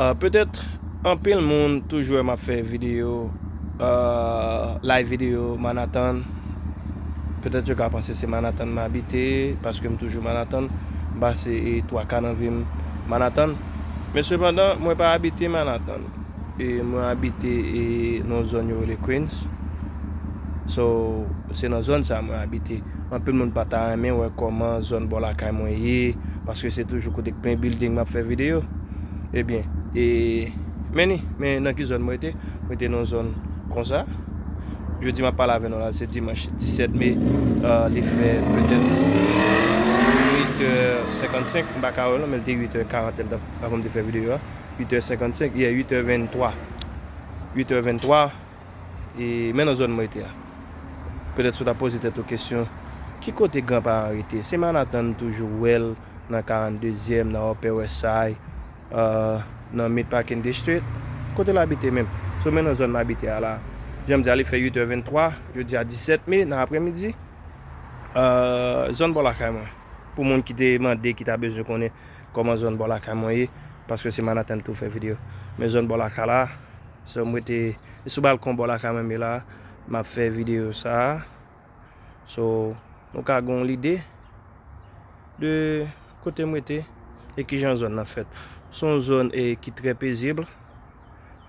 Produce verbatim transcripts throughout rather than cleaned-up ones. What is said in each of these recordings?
Ah, petèt, anpil moun toujou wè m ap fè videyo, ah, live videyo Manhattan. Petèt yo ka panse se Manhattan m abite, paske m toujou Manhattan. M pase, e, twa ka nan vi m Manhattan. Men sepandan, mwen pa abite Manhattan. E mwen abite, e, nan zòn yo rele Queens. So, se nan zòn sa mwen abite. Anpil moun pa ta renmen wè kòman zòn bò lakay mwen ye, paske se toujou kote k plen bilding m ap fè videyo. Ebyen, e, men ni, men nan ki zòn mwen rete? Mwen rete nan zòn konsa. Jodi m ap pale avè nou la, se dimanch disèt me, euh, li fè petèt uit è senkannsenk, m pa ka wè non, men li te uit è karant lè m t ap, avan m te fè videyo a. Uit è senkannsenk, yeah, uit è venntwa. Uit è venntwa, e men nan zòn mwen rete a. Petèt si w ta poze tèt ou kesyon, ki kote granparan rete? Se Manhattan toujou wè l nan karanndezyèm, nan Upper West Side, euh, nan Meatpacking District. Kote l abite menm? So men nan zòn m abite a la. Jan m di a, li fè uit è venntwa, jodi a disèt me, nan aprèmidi. Euh, zòn bò lakay mwen. Pou moun ki te mande, ki ta bezwen konnen kòman zòn bò lakay mwen ye, paske se Manhattan tou fè videyo. Men zòn bò lakay la, so m rete sou balkon bò lakay mwen, men la, m ap fè videyo sa a. So, nou ka gen yon lide de kote m rete e kijan zòn nan fèt. Se yon zòn, e, ki trè pezib.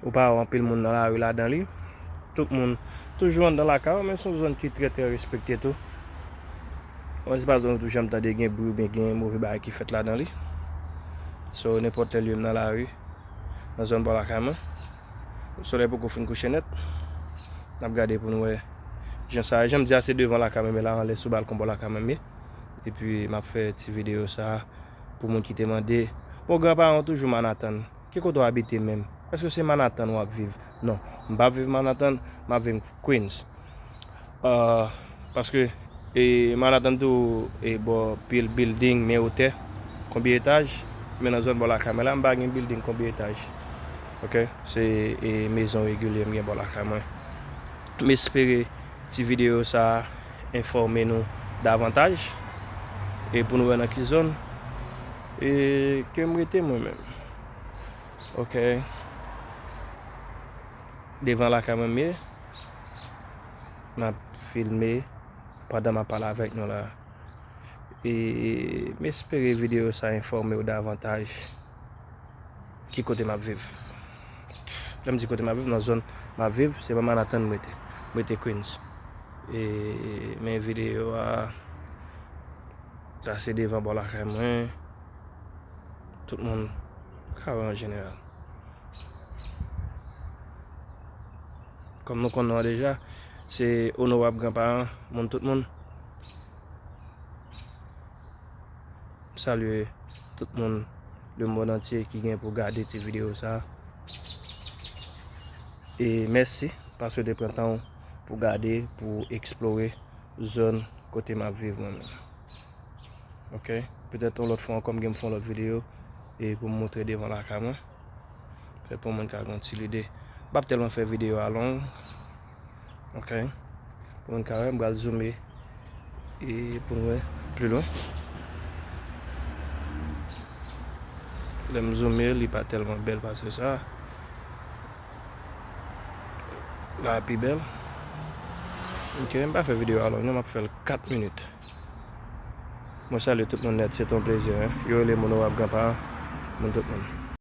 Ou pa wè anpil moun nan lari ladan li. Tout moun toujou anndan lakay yo, men se yon zòn ki trè, trè respekte tou. Bon, se pa zòn ou tou janm tande gen bri oubyen gen move bagay ki fèt ladan li. So, nenpòt lè m nan lari, nan zòn bò lakay mwen. Solèy poko fin kouche nèt. N ap gade pou nou wè jan sa, jan m di a, se devan lakay mwen, men la anlè sou balkon bò lakay mwen m ye. Epi m ap fè ti videyo sa a pou moun ki te mande. Bon, granparan w toujou Manhattan. Ki kote w abite menm? Èske se Manhattan w ap viv? Non, m p ap viv Manhattan, m ap viv Queens. Ah, paske, e, Manhattan tou, e, bò pil bilding, men otè. Konbyen etaj? Men nan zòn bò lakay mwen la, m pa gen bilding konbyen etaj. Oke? Se, e, mezon regilye m gen bò lakay mwen. M espere ti videyo sa a enfòme nou davantaj. E pou nou wè nan ki zòn, e, ke m rete mwen menm. Oke. Devan lakay mwen m ye. M ap filme pandan m ap pale avèk nou la. E m espere videyo sa enfòme w davantaj ki kote m ap viv. Lè m di kote m ap viv, nan zòn m ap viv, se pa Manhattan m rete. M rete Queens. E men videyo a, sa se devan bò lakay mwen. Tout moun ka wè an jeneral. Kòm nou konn non an deja, se onorab granparan, moun tout moun. M salye tout moun lemonn antye ki gen pou gade ti videyo sa a. E mèsi paske w te pran tan w pou gade, pou eksplore zòn kote m ap viv mwen menm. Oke? Petèt yon lòt fwa ankò m gen pou fè yon lòt videyo e pou m montre devan lakay mwen. Petèt pou moun ka gen yon ti lide. M p ap tèlman fè videyo a long. Oke? Pou moun ka wè, m pral zoome e pou n wè pli lwen. Lè m zoome, li pa tèlman bèl pase sa. La pi bèl. Oke, m pa fè videyo a long non, m ap fè l kat minit. Mwen salye tout moun nèt, se te yon plezi, en. Yo rele m onorab granparan, moun tout moun.